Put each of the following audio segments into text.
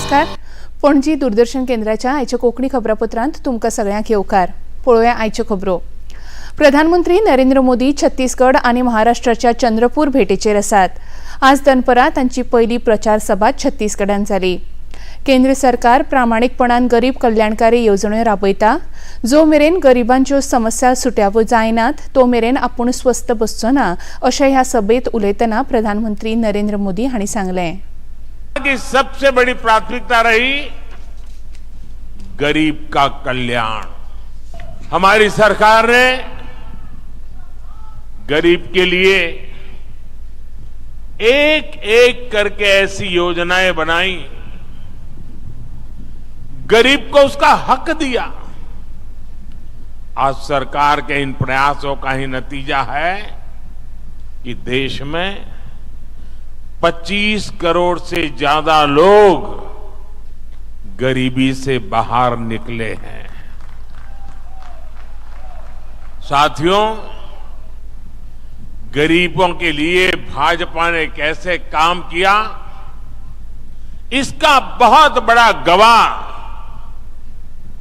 नमस्कार. पणजी दूरदर्शन केंद्राच्या आयच्या कोंकणी खबरापत्रांत तुमकां सगळ्यांक येवकार. पळोवया आयच्यो खबरो. प्रधानमंत्री नरेंद्र मोदी छत्तीसगड आनी महाराष्ट्राच्या चंद्रपूर भेटेचेर आसात. आज दनपरां तांची पयली प्रचार सभा छत्तीसगडान जाली. केंद्र सरकार प्रामाणीकपणान गरीब कल्याणकारी येवजण्यो राबयता. जो मेरेन गरिबांच्यो समस्या सुट्यावो जायनात तो मेरेन आपूण स्वस्थ बसचो ना, अशें ह्या सभेत उलयतना प्रधानमंत्री नरेंद्र मोदी हांणी सांगलें. की सबसे बड़ी प्राथमिकता रही गरीब का कल्याण. हमारी सरकार ने गरीब के लिए एक एक करके ऐसी योजनाएं बनाई, गरीब को उसका हक दिया. आज सरकार के इन प्रयासों का ही नतीजा है कि देश में 25 करोड़ से ज्यादा लोग गरीबी से बाहर निकले हैं. साथियों, गरीबों के लिए भाजपा ने कैसे काम किया, इसका बहुत बड़ा गवाह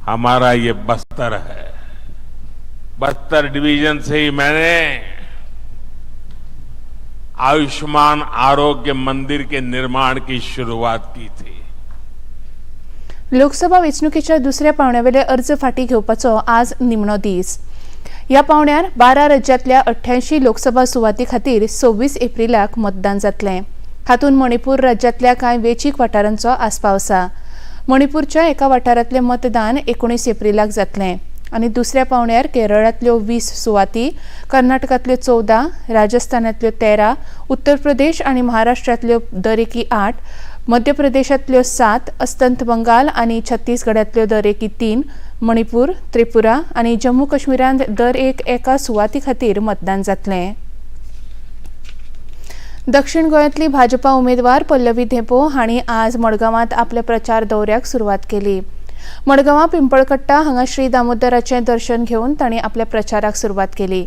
हमारा ये बस्तर है. बस्तर डिवीजन से ही मैंने आयुष्मान आरोग्य मंदिर के निर्माण की शुरुआत की थी. लोकसभा वेंचणुकेच्या दुसऱ्या पावंड्यावेले अर्ज फाटीं घेवपाचो आज निमणो दीस. ह्या पावंड्यार 12 राज्यांतल्या 88 लोकसभा सुवाती खातीर 26 एप्रिलाक मतदान जातलें. हातूंत मणिपूर राज्यांतल्या कांय वेंचीक वाठारांचो आस्पाव आसा. मणिपूरच्या एका वाठारांतलें मतदान 19 एप्रिलाक जातलें आनी दुसऱ्या पावंड्यार केरळांतल्यो 20 सुवाती, कर्नाटकांतल्यो 14, राजस्थानांतल्यो 13, उत्तर प्रदेश आनी महाराष्ट्रांतल्यो दरेकी 8, मध्य प्रदेशांतल्यो 7, अस्तंत बंगाल आनी छत्तीसगडांतल्यो दरेकी 3, मणिपूर, त्रिपुरा आनी जम्मू काश्मीरांत दर एक एका सुवाती खातीर मतदान जातलें. दक्षिण गोंयांतली भाजपा उमेदवार पल्लवी धेंपो हांणी आज मडगांवांत आपल्या प्रचार दौऱ्याक सुरवात केली. मडगांवां पिंपळकट्टा हांगा श्री दामोदराचें दर्शन घेवन तांणी आपल्या प्रचाराक सुरवात केली.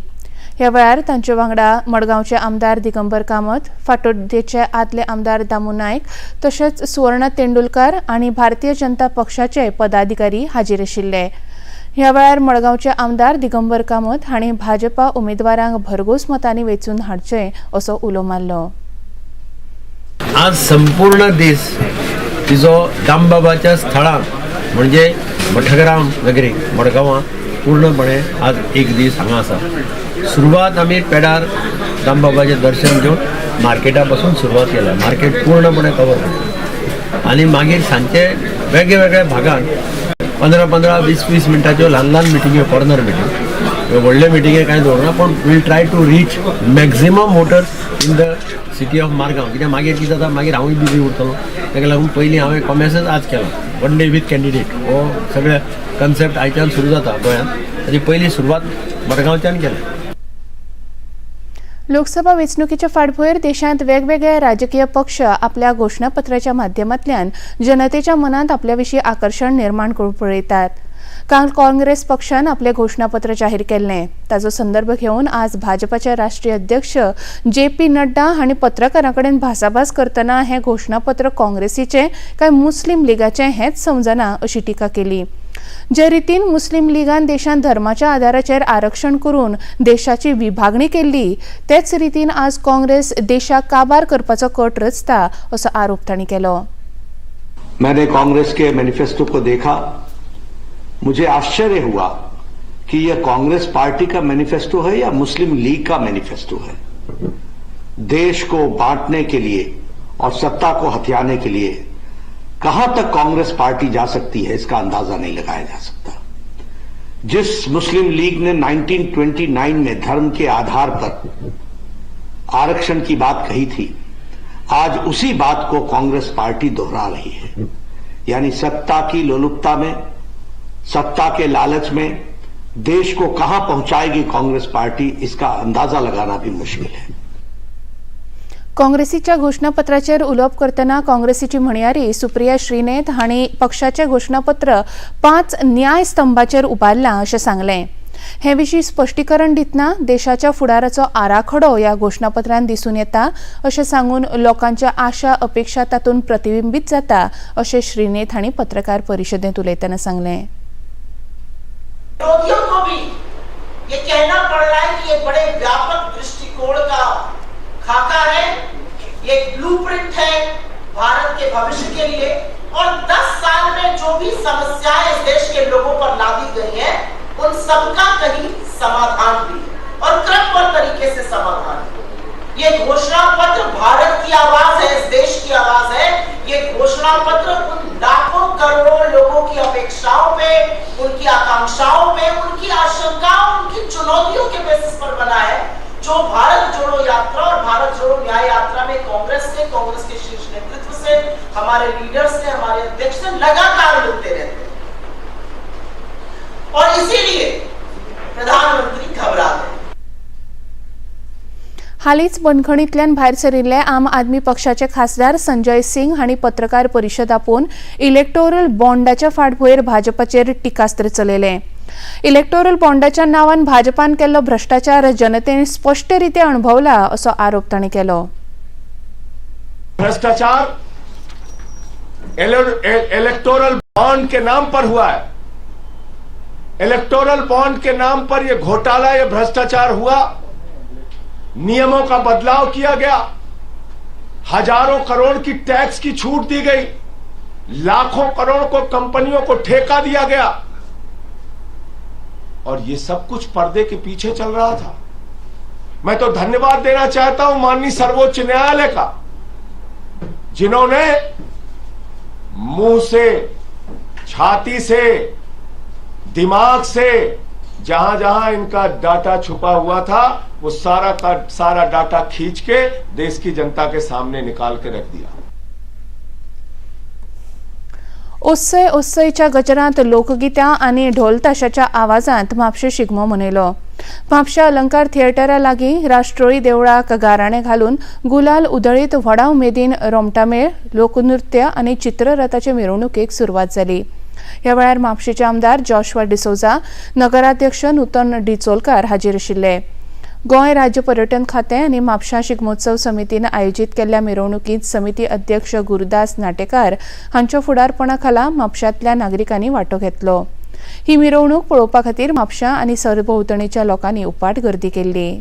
ह्या वेळार तांचे वांगडा मडगांवचे आमदार दिगंबर कामत, फातोड्डेचे आदले आमदार दामू नायक, तशेंच सुवर्णा तेंडुलकार आनी भारतीय जनता पक्षाचे पदाधिकारी हाजीर आशिल्ले. ह्या वेळार मडगांवचे आमदार दिगंबर कामत हांणी भाजपा उमेदवारांक भरघोस मतांनी वेंचून हाडचे असो उलो मारलो. आज संपूर्ण दीस तिजो दामबाबाच्या स्थळान म्हणजे मठग्राम नगरी मडगांवां पूर्णपणे आज एक दीस हांगा आसा. सुरवात आमी पेडार दामबाबाचें दर्शन घेवन मार्केटा पासून सुरवात केल्या. मार्केट पूर्णपणे कवर केलें आनी मागीर सांजचे वेगळे वेगळ्या भागान 15 15, 20 20 मिनटाच्यो ल्हान ल्हान मिटिंग्यो, कॉर्नर मिटींग. व्हडले मिटिंगे कांय दवरना, पूण we'll try to reach maximum voters in the city of Margao. कित्याक मागीर कितें जाता, मागीर हांवूय बिजी उरतलो. ताका लागून पयलीं हांवें कॉमेसच आज केला. वन डे विथ कॅन्डिडेट हो सगळे कन्सेप्ट आयच्यान सुरू जाता गोंयांत. ताची पयली सुरवात मडगांवच्यान केल्या. लोकसभा वेंचणुकेच्या फाटभुंयेर देशांत वेगवेगळे राजकीय पक्ष आपल्या घोशणापत्राच्या माध्यमांतल्यान जनतेच्या मनांत आपल्या विशीं आकर्शण निर्माण करूंक पळयतात. काल काँग्रेस पक्षान आपलें घोशणापत्र जाहीर केल्लें. ताचो संदर्भ घेवन आज भाजपाचे राष्ट्रीय अध्यक्ष जे पी नड्डा हांणी पत्रकारां कडेन भासाभास करतना हें घोशणापत्र काँग्रेसीचें काय मुस्लीम लिगाचें हेंच समजना अशी टिका केली. जे रितीन मुस्लीम लिगान देशांत धर्माच्या आदाराचेर आरक्षण करून देशाची विभागणी केल्ली, तेच रितीन आज काँग्रेस देशाक काबार करपाचो कट रचता असो आरोप तांणी केलो. मैंने कांग्रेस के मैनिफेस्टो को देखा. मुझे आश्चर्य हुआ कि यह कांग्रेस पार्टी का मैनिफेस्टो है या मुस्लिम लीग का मैनिफेस्टो है. देश को बांटने के लिए और सत्ता को हथियाने के लिए कहां तक कांग्रेस पार्टी जा सकती है, इसका अंदाजा नहीं लगाया जा सकता. जिस मुस्लिम लीग ने 1929 में धर्म के आधार पर आरक्षण की बात कही थी, आज उसी बात को कांग्रेस पार्टी दोहरा रही है. यानी सत्ता की लोलुपता में, सत्ता के लालच में देश को कहां पहुंचाएगी कांग्रेस पार्टी, इसका अंदाजा लगाना भी मुश्किल है. काँग्रेसीच्या घोशणापत्राचेर उलोवप करतना काँग्रेसीची म्हणयारी सुप्रिया श्रीनेत हांणी पक्षाचें घोशणापत्र पांच न्याय स्तंभाचेर उबारलां अशें सांगलें. हे विशीं स्पश्टीकरण दितना देशाच्या फुडाराचो आराखडो ह्या घोशणापत्रांत दिसून येता अशें सांगून लोकांच्या आशा अपेक्षा तातूंत प्रतिबिंबीत जाता अशें श्रीनेत हांणी पत्रकार परिशदेंत उलयतना सांगलें. विरोधियों को भी ये कहना पड़ रहा है कि ये बड़े व्यापक दृष्टिकोण का खाका है, ये ब्लूप्रिंट है भारत के भविष्य के लिए और 10 साल में जो भी समस्याएं इस देश के लोगों पर लादी गई हैं उन सबका कहीं समाधान भी है और क्रमबद्ध तरीके से समाधान है। ये घोषणा पत्र भारत की आवाज है, इस देश की आवाज है। ये घोषणा पत्र उन लाखों करोड़ों लोगों की अपेक्षाओं पे, उनकी आकांक्षाओं पे, उनकी आशंकाओं, उनकी चुनौतियों के बेसिस पर बना है जो भारत जोड़ो यात्रा और भारत जोड़ो न्याय यात्रा में कांग्रेस ने, कांग्रेस के शीर्ष नेतृत्व से, हमारे लीडर्स ने, हमारे अध्यक्ष से लगातार मिलते रहते हैं और इसीलिए प्रधानमंत्री घबरा गए. हालींच बंदखणींतल्यान भायर सरिल्ले आम आदमी पक्षाचे खासदार संजय सिंग हांणी पत्रकार परिशद आपोवन इलेक्टोरल बॉन्डाच्या फाटभुंयेर भाजपाचेर टिकास्त्र चलयलें. इलेक्टोरल बॉन्डाच्या नांवान भाजपान केल्लो भ्रश्टाचार जनतेन स्पश्ट रित्या अणभवला असो आरोप तांणी केलो. भ्रष्टाचार इलेक्टोरल बॉन्ड के नाम पर हुआ है. इलेक्टोरल बॉन्ड के नाम पर यह घोटाला, यह भ्रष्टाचार हुआ. नियमों का बदलाव किया गया, हजारों करोड़ की टैक्स की छूट दी गई, लाखों करोड़ को कंपनियों को ठेका दिया गया और ये सब कुछ पर्दे के पीछे चल रहा था. मैं तो धन्यवाद देना चाहता हूं माननीय सर्वोच्च न्यायालय का, जिन्होंने मुंह से, छाती से, दिमाग से जहां जहां इनका डाटा छुपा हुआ था, वो सारा का सारा डाटा खींच के देश की जनता के सामने निकाल के रख दिया. ओस्सय ओस्सयच्या गजरांत लोकगितां आनी ढोल ताशाच्या आवाजांत म्हापशें शिगमो मनयलो. म्हापशा अलंकार थिएटरा लागीं राष्ट्रोळी देवळाक गाराणें घालून गुलाल उधळीत व्हडा उमेदीन रोमटामेळ, लोकनृत्य आनी चित्ररथाचे मिरवणुकेक सुरवात जाली. ह्या वेळार म्हापशेचे आमदार जॉशवा डिसोजा, नगराध्यक्ष नूतन डिचोलकार हाजीर आशिल्ले. गोंय राज्य पर्यटन खातें आनी म्हापशा शिगमोत्सव समितीन आयोजीत केल्ल्या मिरवणुकींत समिती अध्यक्ष गुरुदास नाटेकार हांच्या फुडारपणा खाला म्हापशांतल्या नागरिकांनी वांटो घेतलो. ही मिरवणूक पळोवपा खातीर म्हापशा आनी सरभोंवतणीच्या लोकांनी उपाट गर्दी केल्ली.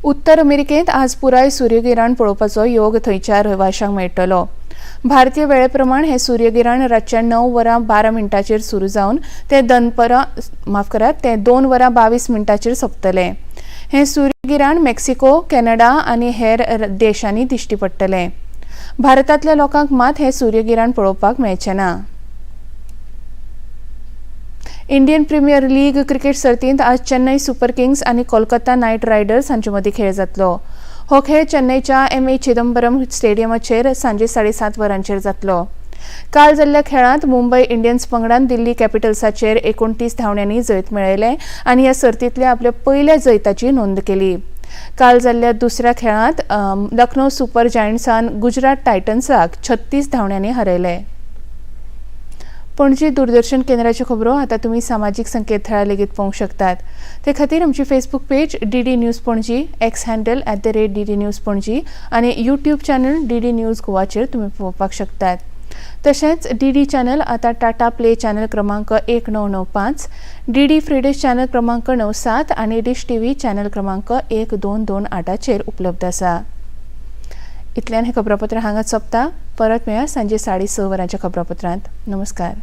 उत्तर अमेरिकेंत आज पुराय सूर्यगिराण पळोवपाचो योग थंयच्या रहिवाशांक मेळटलो. भारतीय वेळेप्रमाण हें सूर्यगिराण रातच्या 9 वरां 12 मिनटांचेर सुरू जावन तें दनपरां, माफ करात, तें 2 वरां 22 मिनटांचेर सोंपतलें. हें सूर्यगिराण मेक्सिको, कॅनडा आनी हेर देशांनी दिश्टी पडटलें. भारतांतल्या लोकांक मात हें सूर्यगिराण पळोवपाक मेळचें ना. इंडियन प्रिमियर लीग क्रिकेट सर्तींत आज चेन्नई सुपर किंग्स आनी कोलकाता नायट रायडर्स हांचे मदीं खेळ जातलो. हो खेळ चेन्नईच्या एम.ए. चिदंबरम स्टेडियमाचेर सांजे 7:30 वरांचेर जातलो. काल जाल्ल्या खेळांत मुंबय इंडियन्स पंगडान दिल्ली कॅपिटल्साचेर 29 धांवड्यांनी जैत मेळयलें आनी ह्या सर्तींतल्या आपल्या पयल्या जैताची नोंद केली. काल जाल्ल्या दुसऱ्या खेळांत लखनौ सुपर जायंट्सान गुजरात टायटन्साक 36 धांवड्यांनी हरयलें. पणजी दूरदर्शन केंद्राच्यो खबरो आतां तुमी सामाजीक संकेतथळार लेगीत पळोवंक शकतात. ते खातीर आमची Facebook page DD news Panaji, x handle @DD news Panaji आनी यूट्यूब चॅनल डीडी न्यूज गोवाचेर तुमी पळोवपाक शकतात. तशेंच डीडी चॅनल आतां टाटा प्ले चॅनल क्रमांक 1995, डीडी फ्रीडिश चॅनल क्रमांक 97 आनी डिश टीव्ही चॅनल क्रमांक 1228चेर उपलब्ध आसा. इतल्यान हें खबरापत्र हांगाच सोंपता. परत मेळया सांजे 6:30 वरांच्या खबरापत्रांत. नमस्कार.